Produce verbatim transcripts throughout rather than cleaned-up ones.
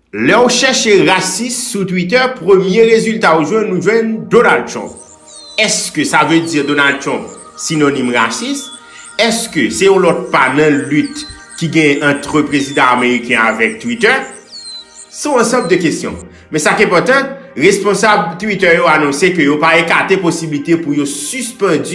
Lè w chèche rasis sou Twitter, premye rezilta w jwenn, ou jwenn Donald Trump. Èske sa vle di Donald Trump sinonim rasis? Èske se yon lòt pa nan lit ki gen ant prezidan ameriken avèk Twitter? Se yon ansanm de kesyon. Men sa k enpòtan, responsab Twitter yo anonse ke yo pa ekate posiblite pou yo sispann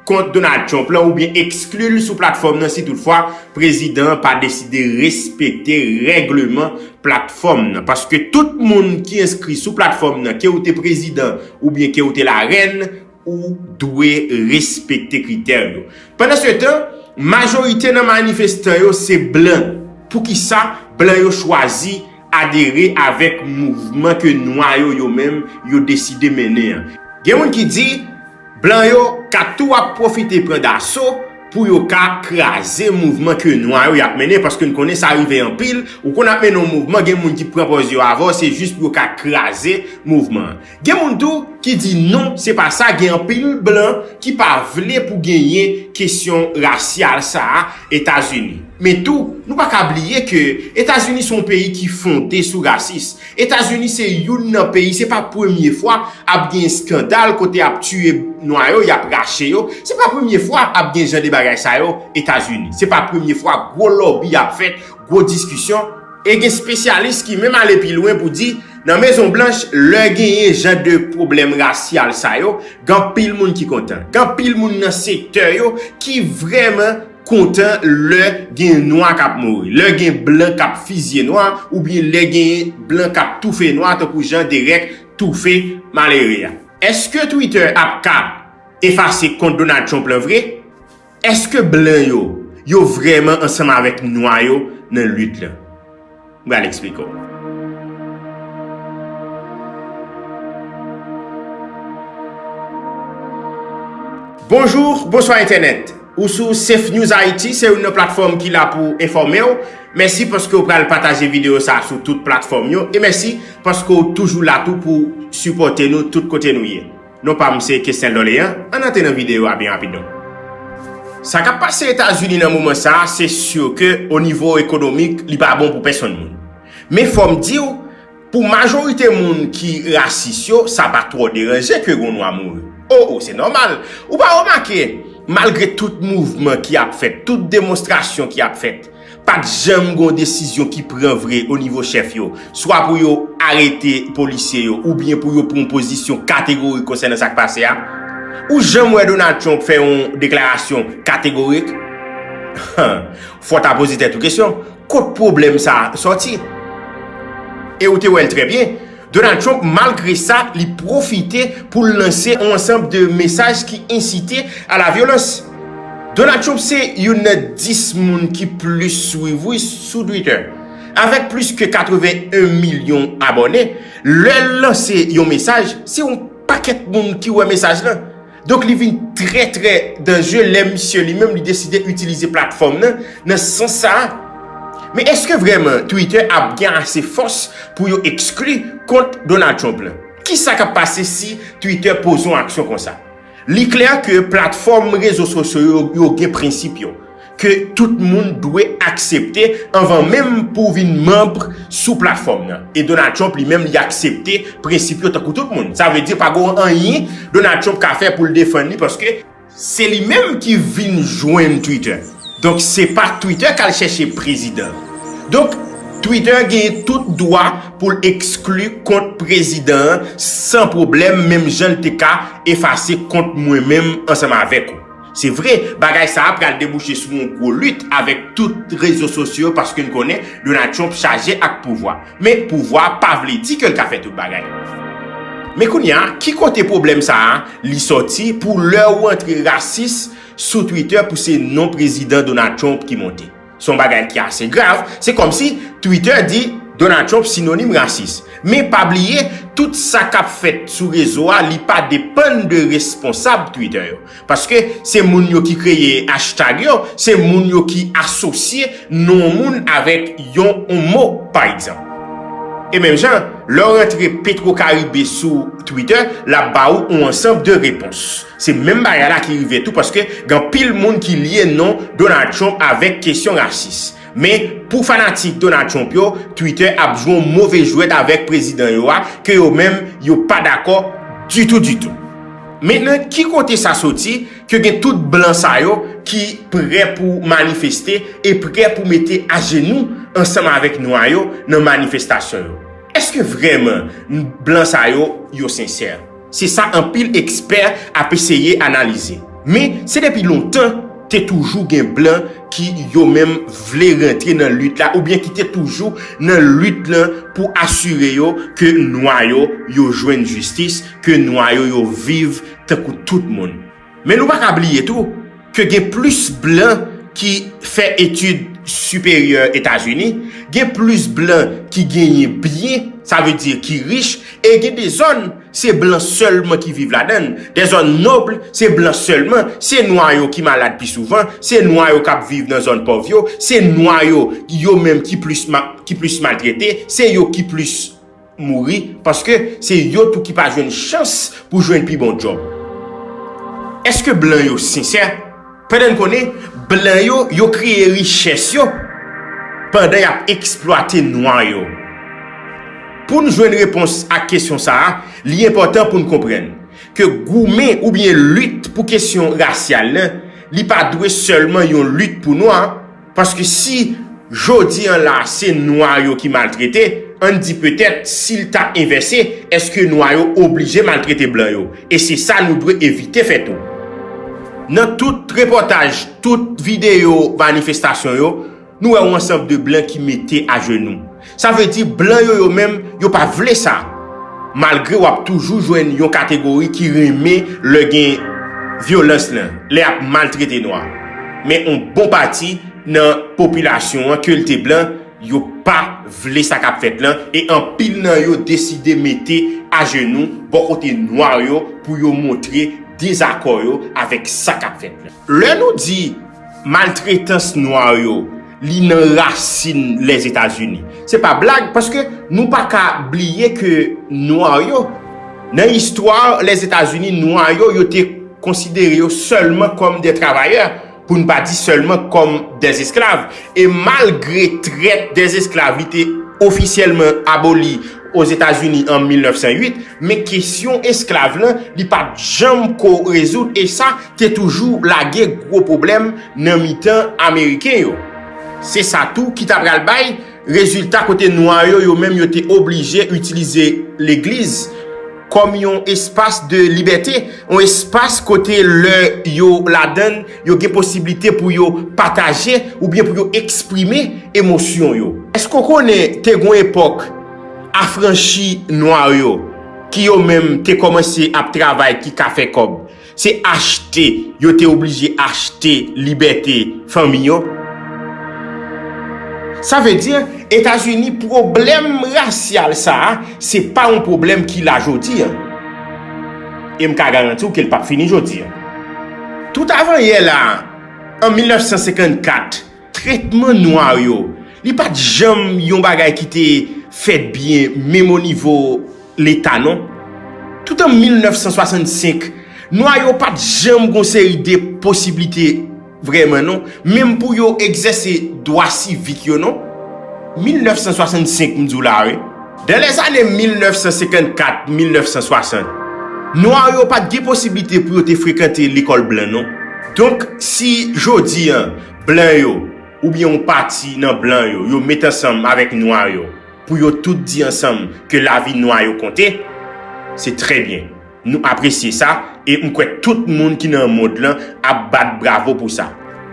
kont Donald Trump lan oubyen ekskli l sou platfòm nan si toutfwa prezidan an pa deside respekte règleman platfòm nan. Paske tout moun ki enskri sou platfòm nan, ke w te prezidan oubyen ke w te larèn, ou dwe respekte kritè yo. Pandansetan, majorite nan manifestan yo se blan. Poukisa blan yo chwazi adere avèk mouvman ke nwa yo, yo menm, yo deside mennen an? Gen moun ki di, blan yo ka tou ap pwofite pran daso pou yo ka kraze mouvman ke nwa yo y ap mennen, paske n konnen sa rive anpil. Ou konn ap mennen yon mouvman, gen moun ki pran pòz yo avè w, se jis pou yo ka kraze mouvman an. Gen moun tou ki di non, se pa sa, gen anpil blan ki pa vle pou genyen kesyon rasyal sa a Etazini. Men tou, nou pa ka bliye ke Etazini se yon peyi ki fonde sou rasis. Etazini se youn nan peyi, se pa premye fwa ap gen eskandal kote ap tiye nwa yo, y ap rache yo. Se pa premye fwa ap gen jan de bagay sa yo Etazini. Se pa premye fwa gwo lòbi ap fèt, gwo diskisyon. E gen espesyalis ki menm ale pi lwen pou di, nan Mezon Blanch, lè genyen jan de pwoblèm rasyal sa yo, gen anpil moun ki kontan. Gen anpil moun nan sektè yo ki vrèman kontan lè gen nwa k ap mouri, lè gen blan k ap fizye nwa, oubyen lè gen blan k ap toufe nwa, tankou jan Derèk toufe malere a. Èske Twitter ap ka efase kont Donald Trump lan vre? Èske blan yo, yo vrèman ansanm avèk nwa yo nan lit lan? M pral eksplike w. Bonjou, bonswa entènèt. Ou sou Safe News Haïti, se youn nan platfòm ki la pou enfòme w. Mèsi paske w pral pataje videyo sa a sou tout platfòm yo. E mèsi paske w toujou la tou pou sipòte nou tout kote nou ye. Non pa m se Kesnel Dolean, ann antre nan videyo a byen rapidman. Sa k ap pase Etazini nan moman sa a, se si ke o nivo ekonomik, li pa bon pou pèsonn moun. Men fò m di w, pou majorite moun ki rasis yo, sa pa twò deranje ke yon nwa mouri. O, o, se nòmal. Ou pa remake, malgre tout mouvman ki ap fèt, tout demonstrasyon ki ap fèt, pa t janm gen yon desizyon ki pran vre o nivo chèf yo, swa pou yo arete polisye yo, oubyen pou yo pran yon pozisyon kategorik konsènan sa k pase a? Ou janm wè Donald Trump fè yon deklarasyon kategorik? Fò w ta poze tèt ou kesyon, kot pwoblèm sa a sòti? E ou te wè l trè byen. Donald Trump, malgre sa, li pwofite pou l lanse yon ansanm de mesaj ki ensite a la vyolans. Donald Trump se youn nan dis moun ki plis swiv wi sou Twitter. Avèk plis ke katreven en milyon abòne, lè l lanse yon mesaj, se yon pakèt moun ki wè mesaj lan. Donk, li vin trè, trè danjre lè misye li menm li deside itilize platfòm nan nan sans sa a. Men èske vrèman Twitter ap gen ase fòs pou yo ekskli kont Donald Trump lan? Kisa k ap pase si Twitter poze yon aksyon konsa? Li klè ke platfòm rezo sosyo yo, yo gen prensip yo, ke tout moun dwe aksepte anvan menm pou w vin manm sou platfòm nan. E Donald Trump li menm, li aksepte prensip yo tankou tout moun. Sa vle di pa gen anyen Donald Trump ka fè pou l defann li, paske se li menm ki vin jwenn Twitter. Donk, se pa Twitter k al chèche prezidan. Donk, Twitter gen tout dwa pou l ekskli kont prezidan an san pwoblèm, menm jan l te ka efase kont mwen menm ansanm avèk ou. Se vre, bagay sa a pral debouche sou yon gwo lit avèk tout rezo sosyo yo, paske n konnen Donald Trump chaje ak pouvwa. Men pouvwa pa vle di ke l ka fè tout bagay. Men kounye a, ki kote pwoblèm sa a li sòti pou lè ou antre rasis sou Twitter pou se non prezidan Donald Trump ki monte? Se yon bagay ki ase grav. Se kòmsi Twitter di Donald Trump sinonim rasis. Men pa bliye, tout sa k ap fèt sou rezo a, li pa depann de responsab Twitter yo. Paske se moun yo ki kreye hashtag yo, se moun yo ki asosye non moun avèk yon, yon mo, pa egzanp. E menm jan, lè w rantre Petro Caribe sou Twitter, l ap ba ou yon ansanm de repons. Se menm bagay la ki rive tou, paske gen anpil moun ki lye non Donald Trump avèk kesyon rasis. Men, pou fanatik Donald Trump yo, Twitter ap jwe yon move jwèt avèk prezidan yo a, ke yo menm, yo pa dakò ditou, ditou. Mentnan, ki kote sa soti, ke gen tout blan sa yo ki prè pou manifeste e prè pou mete ajenou ansanm avèk nwa yo nan manifestasyon yo? Èske vrèman blan sa yo, yo sensè? Se sa anpil ekspè ap eseye analize. Men, se depi lontan, te toujou gen blan ki yo menm vle rantre nan lit la, oubyen ki te toujou nan lit lan pou asire yo ke nwa yo, yo jwenn jistis, ke nwa yo, yo viv tankou tout moun. Men nou pa ka bliye tou ke gen plis blan ki fè etid siperyè Etazini, gen plis blan ki genyen byen, sa vle di ki rich, e gen de zòn, se blan sèlman ki viv ladan l. De zòn nob, se blan sèlman, se nwa yo ki malad pi souvan, se nwa yo k ap viv nan zòn pòv yo, se nwa yo, yo menm ki plis ma-, ki plis maltrete, se yo ki plis mouri, paske se yo tou ki pa jwenn chans pou jwenn pi bon djòb. Èske blan yo sensè? Pandan n konnen, blan yo, yo kreye richès yo, pandan y ap eksplwate nwa yo. Pou n jwenn repons ak kesyon sa a, li enpòtan pou n konprann ke goumen oubyen lit pou kesyon rasyal lan, li pa dwe sèlman yon lit pou nwa, paske si jodi an la se nwa yo ki maltrete, ann di petèt si l ta envèse, èske nwa yo oblije maltrete blan yo? E se sa nou dwe evite fè tou. Nan tout repòtaj, tout videyo manifestasyon yo, nou wè yon ansanm de blan ki mete ajenou. Sa vle di blan yo, yo menm, yo pa vle sa. Malgre w ap toujou jwenn yon kategori ki renmen lè gen vyolans lan, lè y ap maltrete nwa. Men yon bon pati nan popilasyon an ke l te blan, yo pa vle sa k ap fèt lan, e anpil nan yo deside mete ajenou bò kote nwa yo pou yo montre dezakò yo avèk sa k ap fèt lan. Lè nou di maltretans nwa yo, li nan rasin Lèzetazini. Se pa blag, paske nou pa ka bliye ke nwa yo, nan istwa Lèzetazini, nwa yo, yo te konsidere yo sèlman kòm de travayè, pou n pa di sèlman kòm de esklav. E malgre trèt de esklav, li te ofisyèlman aboli Ozetazini an mil nèf san uit, men kesyon esklav lan, li pa t janm ko rezoud, e sa te toujou lage gwo pwoblèm nan mitan Ameriken yo. Se sa tou ki ta pral bay rezilta kote nwa yo, yo menm, yo te oblije itilize legliz kòm yon espas de libète, yon espas kote lè yo ladan l, yo gen posiblite pou yo pataje oubyen pou yo eksprime emosyon yo. Èske w konnen te gen yon epòk afranchi nwa yo, ki yo menm te kòmanse ap travay, ki ka fè kòb, se achte, yo te oblije achte libète fanmi yo? Sa vle di, Etazini, pwoblèm rasyal sa a, se pa yon pwoblèm ki la jodi a. E m ka garanti w ke l p ap fini jodi a. Tout avanyè la, an mil nèf san senkannkat, tretman nwa yo, li pa t janm yon bagay ki te fèt byen, menm o nivo Leta, non. Tout an mil nèf san swasannsenk, nwa yo pa t janm gon seri de posiblite vrèman, non, menm pou yo egzèse dwa sivik yo, non. Mil nèf san swasannsenk, m di w la, wi. Dan lèzane mil nèf san senkannkat, mil nèf san swasant, nwa yo pa t gen posiblite pou yo te frekante lekòl blan, non. Donk, si jodi an, blan yo, oubyen yon pati nan blan yo, yo met ansanm avèk nwa yo, pou yo tout di ansanm ke lavi nwa yo konte, se trè byen. Nou apresye sa, e m kwè tout moun ki nan mond lan ap bat bravo pou sa.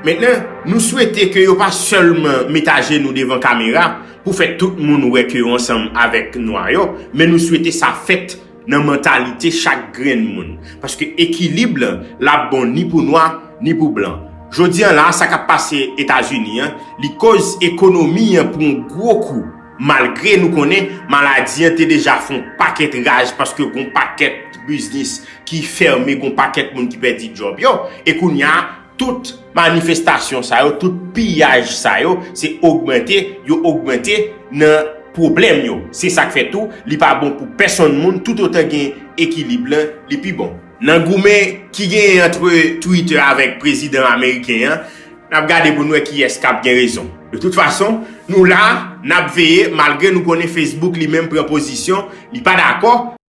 Mentnan, nou swete ke yo pa sèlman met ajenou devan kamera pou fè tout moun wè ke yo ansanm avèk nwa yo, men nou swete sa fèt nan mantalite chak grenn moun. Paske ekilib lan, l ap bon ni pou nwa, ni pou blan. Jodi an la, sa k ap pase Etazini an, li koz ekonomi an pran gwo kou. Malgre nou konnen maladi an te deja fè yon pakèt raj, paske gon pakèt biznis ki fèmen, gon pakèt moun ki pèdi djòb yo, e kounye a, tout manifestasyon sa yo, tout piyaj sa yo, se ogmante, yo ogmante nan pwoblèm yo. Se sa k fè tou, li pa bon pou pèsonn moun, toutotan gen ekilib lan, li pi bon. Nan goumen ki genyen ant Twitter avèk prezidan ameriken an, n ap gade pou n wè kiyès k ap gen rezon. De tout fason, nou la, n ap veye, malgre nou konnen Facebook li menm pran pozisyon, li pa dakò,